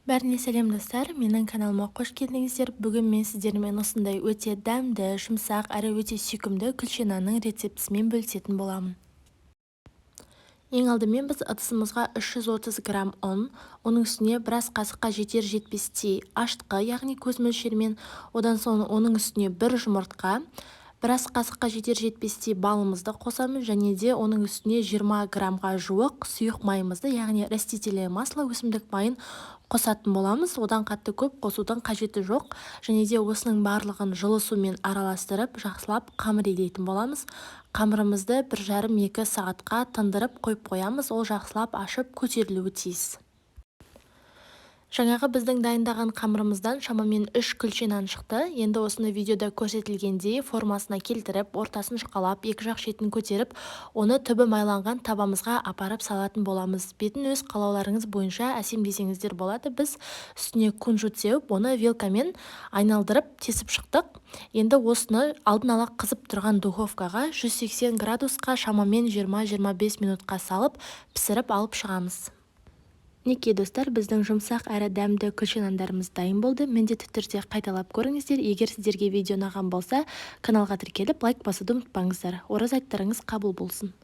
Бәріне сәлем, достар! Менің каналыма қош келдіңіздер! Бүгін мен сіздермен осындай өте дәмді, жұмсақ әрі өте сүйкімді күлше нанның рецептісімен бөлісетін боламын. Ең алдымен біз ыдысымызға 330 грамм ұн, оның үстіне біраз қасыққа жетер жетпестей ашытқы, яғни көз мөлшерімен, одан соң оның үстіне бір жұмыртқа, біраз қасыққа жетер жетпестей балымызды қосамыз және де оның үстіне 20 граммға жуық сұйық майымызды, яғни растительное масло, өсімдік майын қосатын боламыз. Одан қатты көп қосудың қажеті жоқ. Және де осының барлығын жылы сумен араластырып, жақсылап қамыр илейтін боламыз. Қамырымызды 1,5-2 сағатқа тындырып қойып қоямыз. Ол жақсылап ашып, көтерілуі тиіс. Жаңағы біздің дайындаған қамырымыздан шамамен үш күлше нан шықты. Енді осыны видеода көрсетілгендей формасына келтіріп, ортасын жұқалап, екі жақ шетін көтеріп, оны түбі майланған табамызға апарып салатын боламыз. Бетін өз қалауларыңыз бойынша әсемдесеңіздер болады. Біз үстіне кунжут сеуіп, оны вилкамен айналдырып, тесіп шықтық. Енді осыны алдын ала қызып тұрған духовкаға 180 градусқа шамамен 20-25 минутқа салып, пісіріп алып шығамыз. Мінекей, достар, біздің жұмсақ әрі дәмді күлше нандарымыз дайын болды. Міндетті түрде қайталап көріңіздер. Егер сіздерге видео ұнаған болса, каналға тіркеліп, лайк басуды ұмытпаңыздар. Ораза айттарыңыз қабыл болсын!